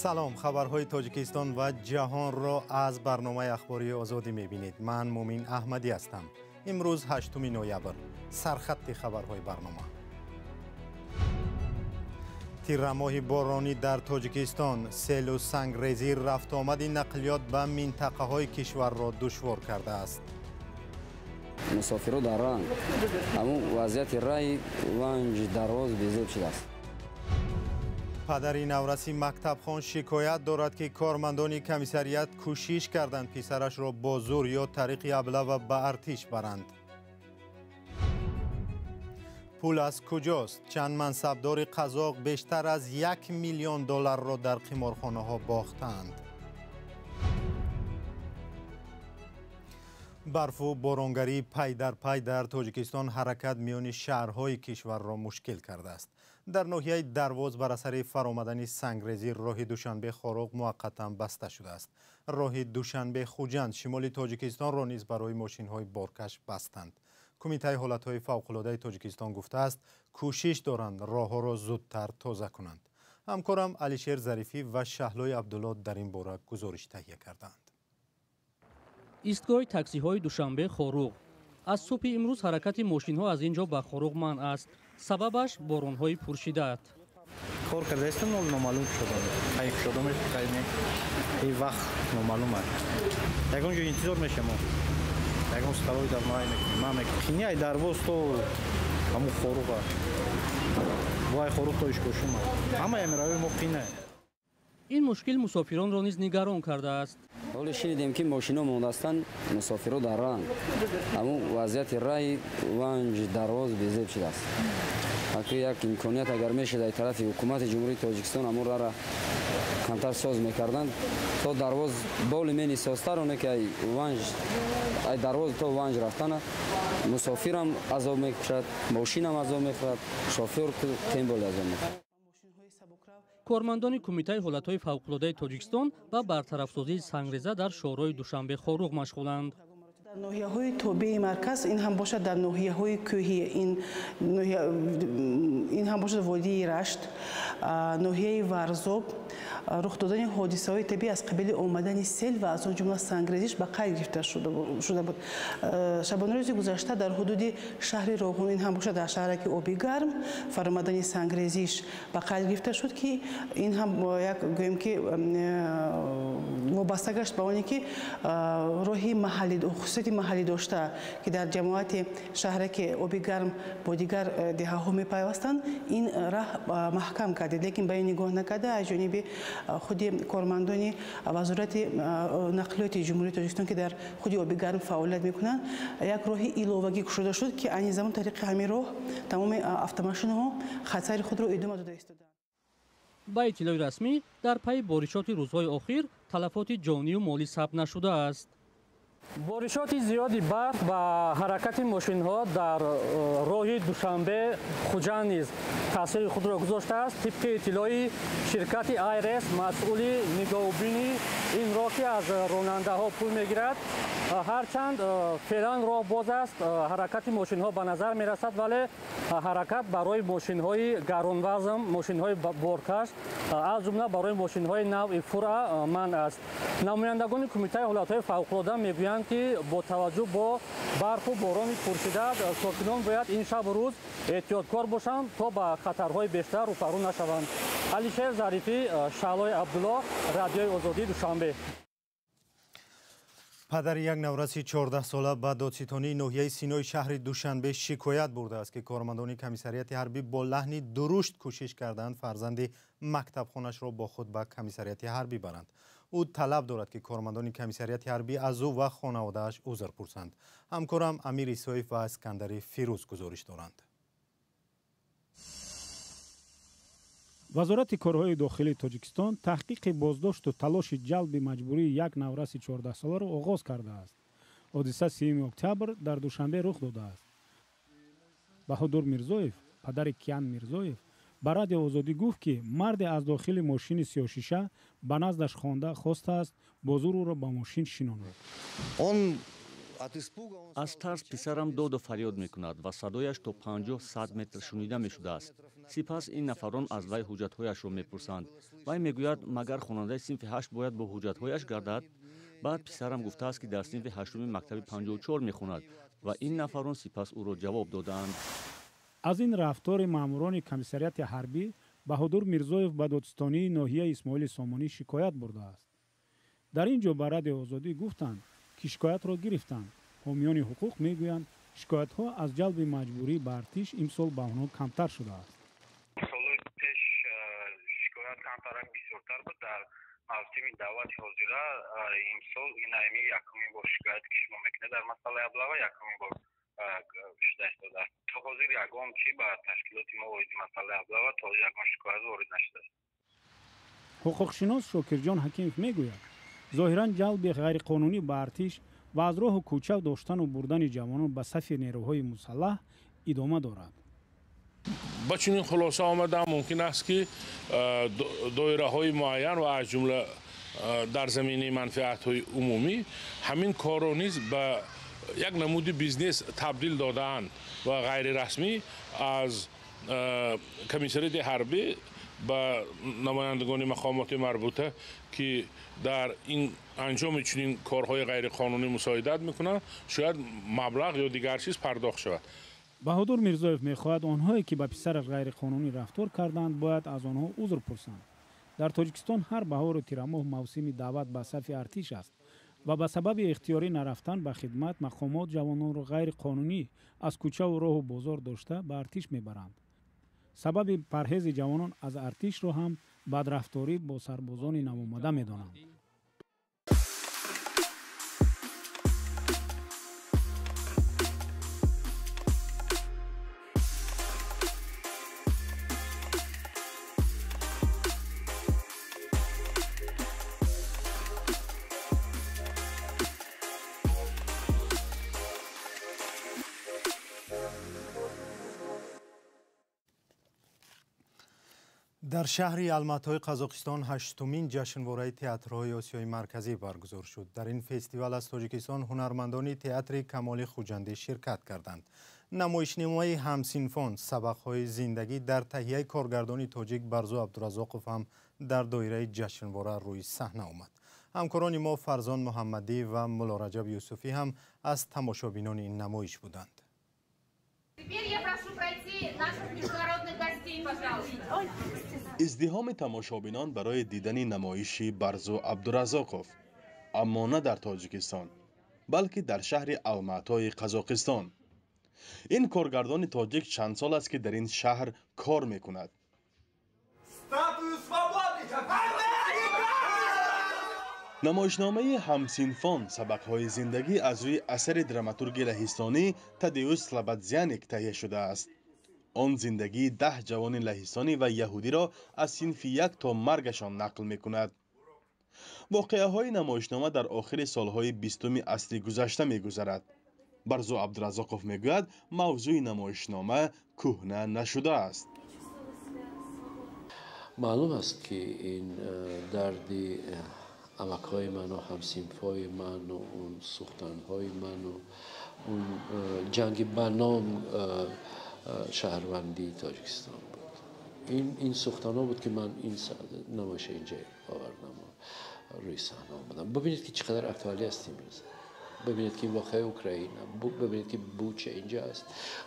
Салом, хабарҳои Тоҷикистон ва ҷаҳонро аз барномаи ахбории Озодӣ мебинед. Ман Мумин Аҳмадӣ ҳастам. Имрӯз 8 ноябр. Сархатти хабарҳои барнома. Тиррамоҳи боронӣ дар Тоҷикистон, селу сангрезӣ рафтуомади нақлиёт ба минтақаҳои кишварро душвор кардааст. Мусофиро дар ранг, ҳамун вазъияти раи Ванҷ Дарвоз безеб шудааст. Падари навраси мактабхон шикоят дорад, ки кормандони комиссарият кӯшиш карданд писарашро бо зур ё тариқи аблава ба артиш баранд. Пул аз куҷост? Чанд мансабдори қазоқ бештар аз 1 миллион долларро дар қиморхонаҳо бохтаанд. Барфу боронгарӣ пай дар пай дар Тоҷикистон ҳаракат миёни шаҳрҳои кишварро мушкил кардааст. Дар ноҳияи Дарвоз бар асари фаромадани сангрезӣ роҳи Душанбе-Хоруғ муваққатан баста шудааст. Роҳи Душанбе-Хуҷанд шимоли Тоҷикистонро низ барои мошинҳои боркаш бастанд. Кумитаи ҳолатҳои фавқулодаи Тоҷикистон гуфтааст, кӯшиш доранд роҳҳоро зудтар тоза кунанд. Ҳамкорам Алишер Зарифӣ ва Шаҳлои Абдулло дар ин бора гузориш таҳия карданд. Истгоҳи таксиҳои Душанбе Хоруғ. Аз субҳи имрӯз ҳаракати мошинҳо аз ин ҷо ба Хоруғ манъ аст. Сабабаш боронҳои пуршиддат. Кор кардаистам, номаълум шудам. Кай шудам, кай не. Ин вақт номаълум аст. Ягон ҷо интизор мешавам. Ягон столой дар май мекунем. Ман мекунем. Кинияи Дарвоз то ҳамун Хоруғ. Вай Хоруғ то Ишкошим. Ҳамаи равии мо қина. Ин мушкил мусофиронро низ нигарон кардааст. Ҳоло шунидем, ки мошино мондастанд, мусофиро дар ранг. Ҳамун вазъияти раи Ванҷ Дарвоз безеб шудааст. Аки як имконият агар мешуд аз тарафи ҳукумати Ҷумҳурии Тоҷикистон ҳамун раҳро камтар соз мекарданд, то Дарвоз боли мени созтар, оне ки ай Ванҷ, ай Дарвоз то Ванҷ рафтана мусофирам азоб мекушад, мошинам азоб мехӯрад, шофёр тем более азоб мехӯрад. Кормандони Кумитаи ҳолатҳои фавқулодаи Тоҷикистон ба бартарафсозии сангреза дар шоҳроҳи Душанбе Хоруғ машғуланд. Дар ноҳияҳои тобеи марказ, ин ҳам бошад дар ноҳияҳои кӯҳӣ, ин ҳам бошад водии Рашт, ноҳияи Варзоб, рух додани ҳодисаҳои табиӣ аз қабили омадани сел ва аз он ҷумла сангрезиш ба қайд гирифта шуда буд. Шабонарӯзи гузашта дар ҳудуди шаҳри Роғун, ин ҳам бошад дар шаҳраки Оби Гарм, фаромадани сангрезиш ба қайд гирифта шуд, ки ин ҳам як гӯем ки вобаста гашт ба оне ки роҳи маҳаллӣ, хусусияти маҳаллӣ дошта, ки дар ҷамоати шаҳраки Оби Гарм бо дигар деҳаҳо мепайвастанд, ин раҳ маҳкам кардед, лекин ба ин нигоҳ накарда аз ҷониби худи кормандони Вазорати нақлиёти Ҷумҳурии Тоҷикистон, ки дар худи Оби Гарм фаъолият мекунанд, як роҳи иловагӣ кушода шуд, ки айни замон тариқи ҳамин роҳ тамоми автомошинаҳо хатсайри худро идома дода истодаанд. Ба иттилои расмӣ, дар пайи боришоти рӯзҳои охир талафоти ҷонию молӣ сабт нашудааст. Боришоти зиёди барф ва ҳаракати мошинҳо дар роҳи Душанбе Хуҷанд низ таъсири худро гузоштааст. Тибқи иттилои ширкати Айрес, масъули нигоҳубини ин роҳ, ки аз ронандаҳо пул мегирад, ҳарчанд феълан роҳ боз аст, ҳаракати мошинҳо ба назар мерасад, вале ҳаракат барои мошинҳои гаронвазм, мошинҳои боркаш, аз ҷумла барои мошинҳои навъи фура манъ аст. Намояндагони Кумитаи ҳолатҳои фавқулода мегӯянд, ки бо таваҷҷӯҳ бо барфу борони пуршиддат сокинон бояд ин шабу рӯз эҳтиёткор бошанд, то ба хатарҳои бештар рӯпарӯ нашаванд. Алишер Зарифӣ, Шаҳлои Абдулло, Радиои Озодӣ, Душанбе. Падари як навраси 14-сола ба додситонии ноҳияи Синои шаҳри Душанбе шикоят бурдааст, ки кормандони комиссарияти ҳарбӣ бо лаҳни дурушт кӯшиш карданд фарзанди мактабхонашро бо худ ба комиссарияти ҳарбӣ баранд. Ӯ талаб дорад, ки кормандони комиссарияти ҳарбӣ аз ӯ ва хонаводааш узр пурсанд. Ҳамкорам Амир Исоев ва Искандари Фирӯз гузориш доранд. Вазорати корҳои дохилии Тоҷикистон таҳқиқи боздошту талоши ҷалби маҷбурии як навраси 14-соларо оғоз кардааст. Ҳодиса 3 октябр дар Душанбе рух додааст. Баҳодур Мирзоев, падари Киян Мирзоев, ба Радио Озодӣ гуфт, ки марде аз дохили мошини сиёҳшиша ба наздаш хонда хостааст бо зур ӯро ба мошин шинонад. Он Аз тарс писарам доду фарёд мекунад ва садояш то 50-100 метр шунида мешудааст. Сипас ин нафарон аз вай ҳуҷҷатҳояшро мепурсанд. Вай мегӯяд, магар хонандаи синфи 8 бояд бо ҳуҷҷатҳояш гардад? Баъд писарам гуфтааст, ки дар синфи 8 мактаби 54 мехонад ва ин нафарон сипас ӯро ҷавоб додаанд. Аз ин рафтори маъмурони комиссариати ҳарбӣ Баҳодур Мирзоев ба додстонии ноҳияи Исмоили Сомонӣ шикоят бурдааст. Дар ин ҷо ба Радиои Озодӣ гуфтанд, ки шикоятро гирифтанд. Ҳомиёни ҳуқуқ мегӯянд, шикоятҳо аз ҷалби маҷбурӣ ба артиш имсол ба онҳо камтар шудааст. Солҳои пеш шикоят камтарак бисёртар буд. Дар мавсими даъвати ҳозира имсол ин ами якумин бор шикоят ки шумо мекунед дар масъалаи аблава якумин бор шуда истодааст. То ҳозир ягон чи ба ташкилоти мо оиди масъалаи аблава то ягон шикоят ворид нашудааст. Ҳуқуқшинос Шокирҷон Ҳакимов мегӯяд, зоҳиран ҷалби ғайриқонунӣ ба артиш ва аз роҳу кӯча доштану бурдани ҷавонон ба сафи нерӯҳои мусаллаҳ идома дорад. Ба чунин хулоса омадам, мумкин аст, ки доираҳои муайян ва аз ҷумла дар заминаи манфиатҳои умумӣ ҳамин корро низ ба як намуди бизнес табдил додаанд ва ғайрирасмӣ аз комиссариати ҳарбӣ ба намояндагони мақомоти марбута, ки дар ин анҷоми чунин корҳои ғайриқонунӣ мусоидат мекунанд, шояд маблағ ё дигар чиз пардохт шавад. Баҳодур Мирзоев мехоҳад онҳое, ки ба писараш ғайриқонунӣ рафтор карданд, бояд аз онҳо узр пурсанд. Дар Тоҷикистон ҳар баҳору тирамоҳ мавсими даъват ба сафи артиш аст ва ба сабаби ихтиёрӣ нарафтан ба хидмат мақомот ҷавононро ғайриқонунӣ аз кӯчаву роҳу бозор дошта ба артиш мебаранд. Сабаби парҳези ҷавонон аз артишро ҳам бадрафторӣ бо сарбозони навомада медонанд. Дар шаҳри Алматои Қазоқистон 8-умин ҷашнвораи театрҳои Осиёи Марказӣ баргузор шуд. Дар ин фестивал аз Тоҷикистон ҳунармандони театри Камоли Хуҷандӣ ширкат карданд. Намоишномаи ҳамсинфон сабақҳои зиндагӣ дар таҳияи коргардони тоҷик Барзу Абдуразоқов ҳам дар доираи ҷашнвора рӯи саҳна омад. Ҳамкорони мо Фарзон Муҳаммадӣ ва Муллораҷаб Юсуфӣ ҳам аз тамошобинони ин намоиш буданд. Теперь я прошу пройти наших международных гостей, пожалуйста. Издиҳоми тамошобинон барои дидани намоиши Барзу Абдуразоқов, аммо на дар Тоҷикистон, балки дар шаҳри Алматои Қазоқистон. Ин коргардони тоҷик чанд сол аст, ки дар ин шаҳр кор мекунад. Намоишномаи ҳамсинфон сабақҳои зиндагӣ аз рӯи асари драматурги лаҳистонӣ Тадеус Слабадзяник таҳия шудааст. Он зиндагии 10 ҷавони лаҳистонӣ ва яҳудиро аз синфи 1 то маргашон нақл мекунад. Воқеаҳои намоишнома дар охири солҳои 20-уми асри гузашта мегузарад. Барзу Абдуразоқов мегӯяд, мавзӯи намоишнома кӯҳна нашудааст. Маълум аст, ки ин дарди амакҳои ману ҳамсинфҳои ману он сухтанҳои ману он ҷанги ба ном шаҳрвандии Тоҷикистон буд. Ин сухтанҳо буд, ки ман ин намоиша инҷа овардам, рӯи саҳна омадам. Бибинед, ки чӣ қадар актуалӣ аст имрӯз. Бибинед, ки воқеаи Украина, бибинед, ки Буча инҷа аст,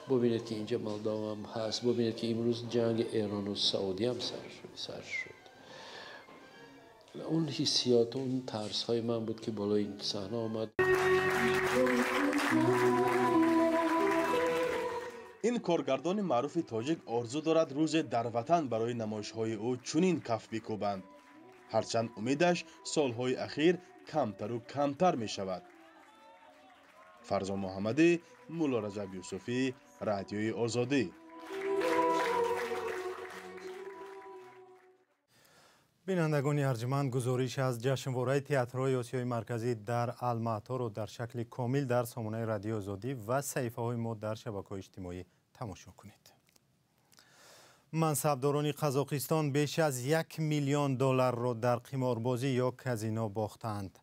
бибинед, ки инҷа Молдовам ҳаст, бибинед, ки имрӯз ҷанги Эрону Саудиам сар шуд. Он ҳиссиёт, он тарсҳои ман буд, ки болои ин саҳна омад. Ин коргардони маъруфи тоҷик орзу дорад, рӯзе дар ватан барои намоишҳои ӯ чунин каф бикӯбанд. Ҳарчанд умедаш солҳои ахир камтару камтар мешавад. Фарзон Муҳаммадӣ, Муллораҷаб Юсуфӣ, Радиои Озодӣ. Бинандагони арҷманд, гузориш аз ҷашнвораи театрҳои Осиёи Марказӣ дар Алматоро дар шакли комил дар сомонаи Радиои Озодӣ ва саҳифаҳои мо дар шабакаҳои иҷтимоӣ тамошо кунед. Мансабдорони Қазоқистон беш аз 1 миллион долларро дар қиморбозӣ ё казино бохтаанд.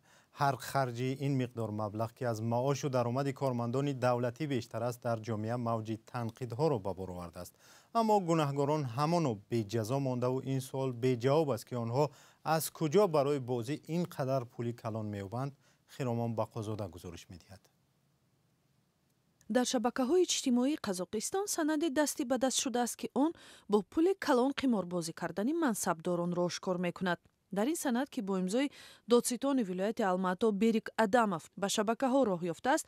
Ҳар харҷи ин миқдор маблағ, ки аз маошу даромади кормандони давлатӣ бештар аст, дар ҷомеа мавҷи танқидҳоро ба бор овардааст. Аммо гунаҳгорон ҳамоно беҷазо мондаву ин суол беҷавоб аст, ки онҳо аз куҷо барои бозӣ ин қадар пули калон меёбанд. Хиромон Бақозода гузориш медиҳад. Дар шабакаҳои иҷтимоии Қазоқистон санади дасти ба даст шудааст, ки он бо пули калон қиморбозӣ кардани мансабдоронро ошкор мекунад. Дар ин санад, ки бо имзои додситони вилояти Алмато Берик Адамов ба шабакаҳо роҳ ёфтааст,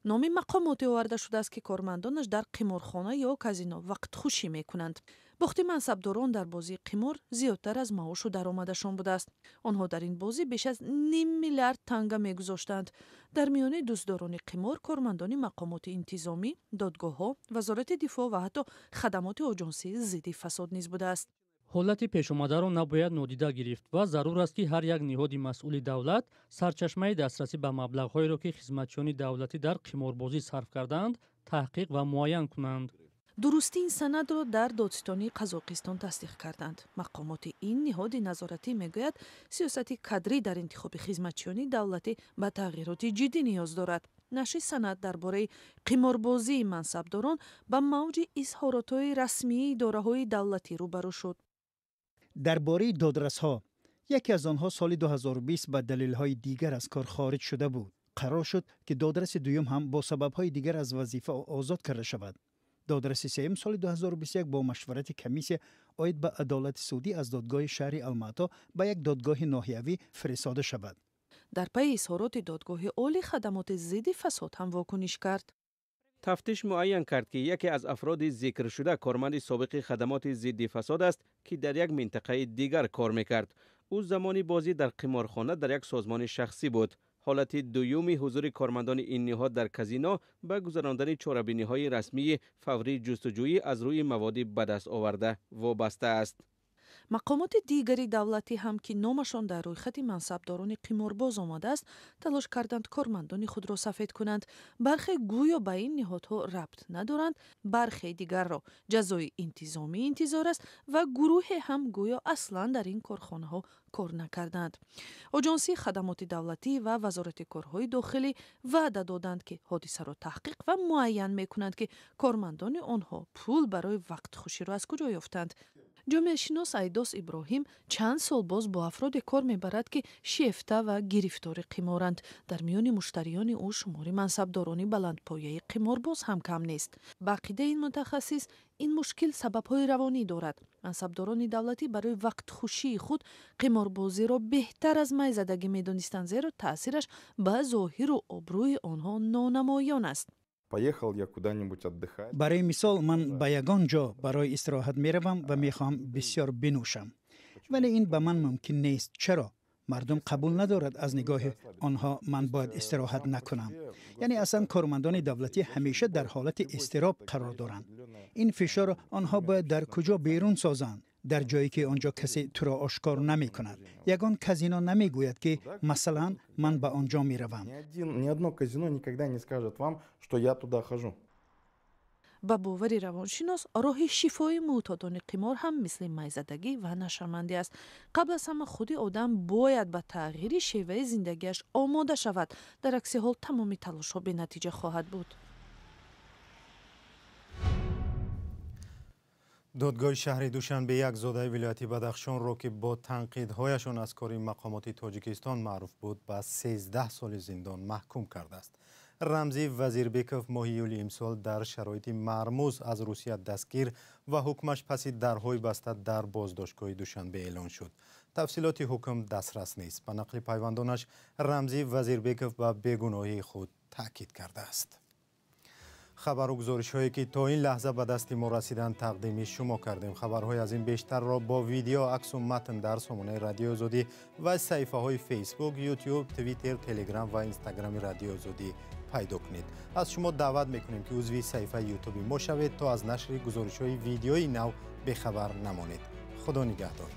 номи мақомоте оварда шудааст, ки кормандонаш дар қиморхона ё казино вақтхушӣ мекунанд. Бохти мансабдорон дар бозии қимор зиёдтар аз маошу даромадашон будааст. Онҳо дар ин бозӣ беш аз ним миллиард танга мегузоштанд. Дар миёни дӯстдорони қимор кормандони мақомоти интизомӣ, додгоҳҳо, Вазорати дифоъ ва ҳатто хадамоти оҷонсии зидди фасод низ будааст. Ҳолати пешомадаро набояд нодида гирифт ва зарур аст, ки ҳар як ниҳоди масъули давлат сарчашмаи дастрасӣ ба маблағҳоеро, ки хизматчиёни давлатӣ дар қиморбозӣ сарф кардаанд, таҳқиқ ва муайян кунанд. Дурустии ин санадро дар додситонии Қазоқистон тасдиқ карданд. Мақомоти ин ниҳоди назоратӣ мегӯяд, сиёсати кадрӣ дар интихоби хизматчиёни давлатӣ ба тағйироти ҷиддӣ ниёз дорад. Нашри санад дар бораи қиморбозии мансабдорон ба мавҷи изҳоротҳои расмии идораҳои давлатӣ рӯбарӯ шуд. Дар бораи додрасҳо, яке аз онҳо соли 2020 ба далелҳои дигар аз кор хориҷ шуда буд. Қарор шуд, ки додраси дуюм ҳам бо сабабҳои дигар аз вазифа озод карда шавад. Додраси сеюм соли 2021 бо машварати комиссия оид ба адолати судӣ аз додгоҳи шаҳри Алмато ба як додгоҳи ноҳиявӣ фиристода шавад. Дар пайи изҳороти додгоҳи олӣ хадамоти зидди фасод ҳам вокуниш кард. Тафтиш муайян кард, ки яке аз афроди зикршуда корманди собиқи хадамоти зидди фасод аст, ки дар як минтақаи дигар кор мекард. Ӯ замони бозӣ дар қиморхона дар як созмони шахсӣ буд. Ҳолати дуюми ҳузури кормандони ин ниҳод дар казино ба гузарондани чорабиниҳои расмии фаврии ҷустуҷӯӣ аз рӯи маводи ба даст оварда вобаста аст. Мақомоти дигари давлатӣ ҳам, ки номашон дар рӯйхати мансабдорони қиморбоз омадааст, талош карданд кормандони худро сафед кунанд. Бархе гӯё ба ин ниҳодҳо рабт надоранд, бархе дигарро ҷазои интизомӣ интизор аст ва гурӯҳе ҳам гӯё аслан дар ин корхонаҳо кор накарданд. Оҷонсии хадамоти давлатӣ ва Вазорати корҳои дохилӣ ваъда доданд, ки ҳодисаро таҳқиқ ва муайян мекунанд, ки кормандони онҳо пул барои вақтхуширо аз куҷо ёфтанд. Ҷомеашинос Айдос Иброҳим чанд сол боз бо афроде кор мебарад, ки шефта ва гирифтори қиморанд. Дар миёни муштариёни ӯ шумори мансабдорони баландпояи қиморбоз ҳам кам нест. Ба ақидаи ин мутахассис, ин мушкил сабабҳои равонӣ дорад. Мансабдорони давлатӣ барои вақтхушии худ қиморбозиро беҳтар аз майзадагӣ медонистанд, зеро таъсираш ба зоҳиру обрӯи онҳо нонамоён аст. Поехал я куда-нибудь отдыхать. Барои мисол, ман ба ягон ҷо барои истироҳат меравам ва мехоҳам бисёр бинӯшам, вале ин ба ман мумкин нест. Чаро? Мардум қабул надорад, аз нигоҳи онҳо ман бояд истироҳат накунам. Яъне аслан кормандони давлатӣ ҳамеша дар ҳолати изтироб қарор доранд. Ин фишорро онҳо бояд дар куҷо берун созанд? Дар ҷое ки он ҷо касе туро ошкор намекунад. Ягон казино намегӯяд, ки масалан ман ба он ҷо меравам. Ни одно казино никогда не скажет вам, что я туда хожу. Ба бовари равоншинос, роҳи шифои мӯътодони қимор ҳам мисли майзадагӣ ва нашъамандӣ аст. Қабл аз ҳама худи одам бояд ба тағйири шеваи зиндагиаш омода шавад. Дар акси ҳол тамоми талошҳо бенатиҷа хоҳад буд. Додгоҳи шаҳри Душанбе як зодаи вилояти Бадахшонро, ки бо танқидҳояшон аз кори мақомоти Тоҷикистон маъруф буд, ба 13 соли зиндон маҳкум кардааст. Рамзӣ Вазирбеков моҳи июли имсол дар шароити мармуз аз Русия дастгир ва ҳукмаш паси дарҳои баста дар боздоштгоҳи Душанбе эълон шуд. Тафсилоти ҳукм дастрас нест. Ба нақли пайвандонаш, Рамзӣ Вазирбеков ба бегуноҳии худ таъкид кардааст. Хабару гузоришҳое, ки то ин лаҳза ба дасти мо расиданд, тақдими шумо кардем. Хабарҳои аз ин бештарро бо видео, аксу матн дар сомонаи Радиои Озодӣ ва саҳифаҳои Фейсбук, Ютуб, Твиттер, Телеграм ва Инстаграми Радиои Озодӣ пайдо кунед. Аз шумо даъват мекунем, ки узви саҳифаи Ютуби мо шавед, то аз нашри гузоришҳои видеои нав бехабар намонед. Худо нигаҳдор.